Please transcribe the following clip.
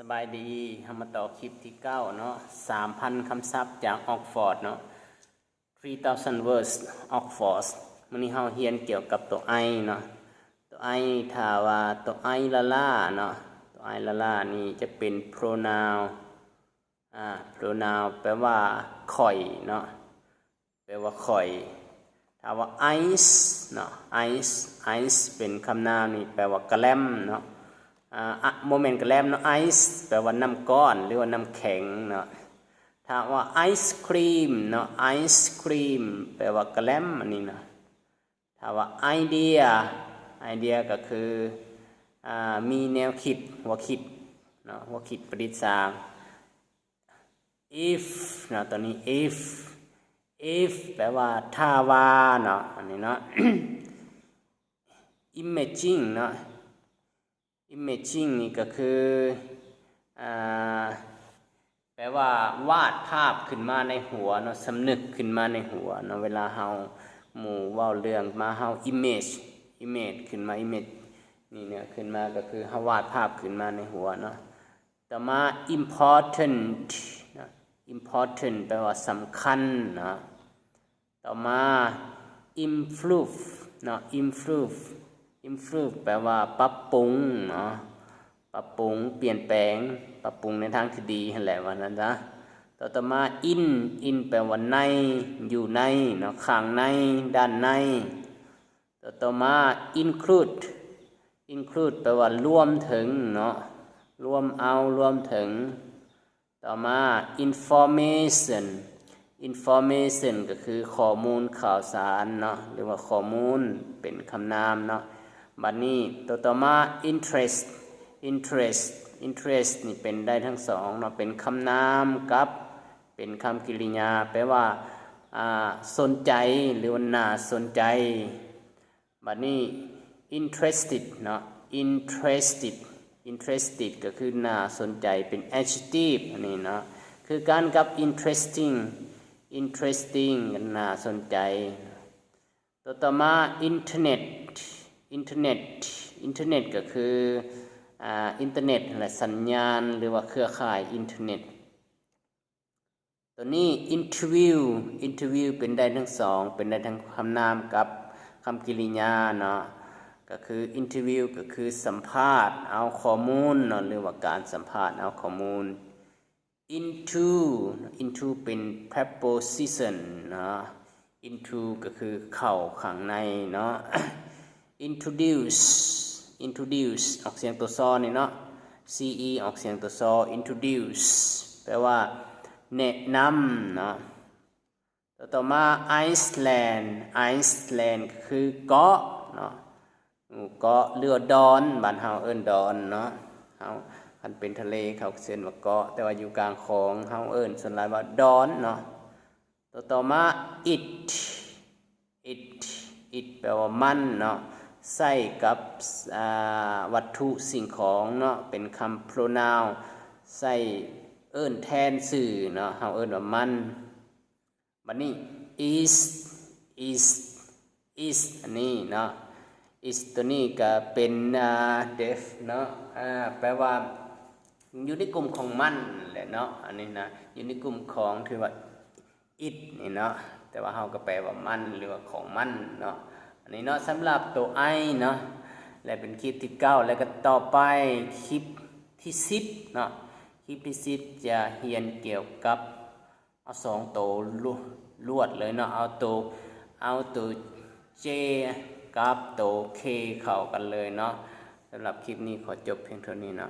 ສະບາຍດີ, ເຮົາມາຕໍ່ຄລິບທີເກົ້າເນາະ, ສາມພັນຄຳສັບຈາກ Oxford ເນາະ, three thousand words Oxford. ມື້ນີ້ເຮົາຮຽນກ່ຽວກັບຕົວ I ເນາະ. ຕົວ I ຖ້າວ່າຕົວ I ລ້າໆເນາະ, ຕົວ I ລ້າໆນີ້ຈະເປັນ pronoun ອາ pronoun ແປວ່າຂ້ອຍເນາະ, ແປວ່າຂ້ອຍ. ຖ້າວ່າ ice ເນາະ, ice, ice ເປັນຄຳນາມນີ້ແປວ່າກະແລັມເນາະ, ອາ ອະ ບໍ່ແມ່ນກະແລັມເນາະ, ice ແປວ່ານ້ຳກ້ອນ ຫຼືວ່ານ້ຳແຂງເນາະ. ຖ້າວ່າ ice cream ເນາະ, ice cream ແປວ່າກະແລັມອັນນີ້ເນາະ. ຖ້າວ່າ idea, idea ກໍຄື ອາ ມີແນວຄິດ, ຫົວຄິດເນາະ, ຫົວຄິດປະດິດສ້າງ. If ເນາະ, ຕົວນີ້ if, if ແປວ່າຖ້າວ່າເນາະ, ອັນນີ້ເນາະ. Imaging ເນາະ, imaging ນີ້ກໍຄື ອາ ແປວ່າວາດພາບຂຶ້ນມາໃນຫົວເນາະ, ສຳນຶກຂຶ້ນມາໃນຫົວເນາະ. ເວລາເຮົາ ໝູ່ເວົ້າເລື່ອງມາ ເຮົາ image, image ຂຶ້ນມາ, image ນີ້ເນາະ, ຂຶ້ນມາກໍຄືເຮົາວາດພາບຂຶ້ນມາໃນຫົວເນາະ. ຕໍ່ມາ important ເນາະ, important ແປວ່າສຳຄັນເນາະ. ຕໍ່ມາ improve ເນາະ, improve, improve ແປວ່າປັບປຸງເນາະ, ປັບປຸງ, ປ່ຽນແປງ, ປັບປຸງໃນທາງທີ່ດີຫັ້ນແຫຼະ ວ່າຊັ້ນຊະ. ຕໍ່ ຕໍ່ມາ in, in ແປວ່າໃນ, ຢູ່ໃນເນາະ, ຂ້າງໃນ, ດ້ານໃນ. ຕໍ່ ຕໍ່ມາ include, include ແປວ່າລວມເຖິງເນາະ, ລວມເອົາ, ລວມເຖິງ. ຕໍ່ມາ information, information ກໍຄືຂໍ້ມູນຂ່າວສານເນາະ ຫຼືວ່າຂໍ້ມູນເປັນຄຳນາມເນາະ. ບັດນີ້ຕົວຕໍ່ມາ interest, interest, interest ນີ້ເປັນໄດ້ທັງສອງເນາະ, ເປັນຄຳນາມກັບເປັນຄຳກິລິຍາ, ແປວ່າ ອາ ສົນໃຈ ຫຼືວ່າໜ້າສົນໃຈ. ບັດນີ້ interested ເນາະ, interested, interested ກໍຄືໜ້າສົນໃຈ, ເປັນ adjective ອັນນີ້ເນາະ, ຄືກັນກັບ interesting, interesting ກໍໜ້າສົນໃຈ. ຕົວຕໍ່ມາ internet, internet, internet ກໍຄື ອາ ອິນເຕີເນັດ ແລະ ສັນຍານ ຫຼືວ່າເຄືອຂ່າຍອິນເຕີເນັດ. ຕົວນີ້ interview, interview ເປັນໄດ້ທັງສອງ, ເປັນໄດ້ທັງຄຳນາມກັບຄຳກິລິຍາເນາະ, ກໍຄື interview ກໍຄືສຳພາດເອົາຂໍ້ມູນເນາະ ຫຼືວ່າການສຳພາດເອົາຂໍ້ມູນ. Into, into ເປັນ preposition ເນາະ, into ກໍຄືເຂົ້າຂ້າງໃນເນາະ. Introduce, introduce ອອກສຽງຕົວຊໍນີ້ເນາະ, C E ອອກສຽງຕົວຊໍ, introduce ແປວ່າແນະນຳເນາະ. ຕໍ່ ຕໍ່ມາ island, island ກໍຄືເກາະເນາະ, ໝູ່ເກາະ ຫຼືວ່າດອນ, ບ້ານເຮົາເອີ້ນດອນເນາະ, ເຮົາ ຄັນເປັນທະເລເຂົາກໍເອີ້ນວ່າເກາະ, ແຕ່ວ່າຢູ່ກາງຂອງເຮົາເອີ້ນສ່ວນຫຼາຍວ່າດອນເນາະ. ຕໍ່ ຕໍ່ມາ it, it, it ແປວ່າມັນເນາະ, ໃຊ້ກັບ ອາ ວັດຖຸສິ່ງຂອງເນາະ, ເປັນຄຳ pronoun ໃຊ້ເອີ້ນແທນຊື່ເນາະ, ເຮົາເອີ້ນວ່າມັນ. ບັດນີ້ is, is, is ອັນນີ້ເນາະ, is ຕົວນີ້ກໍເປັນ ອາ def ເນາະ, ອາ ແປວ່າຢູ່ໃນກຸ່ມຂອງມັນແຫຼະເນາະ, ອັນນີ້ນະ ຢູ່ໃນກຸ່ມຂອງທີ່ວ່າ it ນີ້ເນາະ, ແຕ່ວ່າເຮົາກໍແປວ່າມັນ ຫຼືວ່າຂອງມັນເນາະ. ອັນນີ້ເນາະ ສຳລັບຕົວ I ເນາະ, ແລະ ເປັນຄລິບທີເກົ້າ ແລະ ກໍຕໍ່ໄປຄລິບທີສິບເນາະ. ຄລິບທີສິບຈະຮຽນກ່ຽວກັບ ເອົາສອງໂຕລວດເລີຍເນາະ, ເອົາໂຕ ເອົາໂຕ J ກັບໂຕ K ເຂົ້າກັນເລີຍເນາະ. ສຳລັບຄລິບນີ້ຂໍຈົບພຽງເທົ່ານີ້ເນາະ.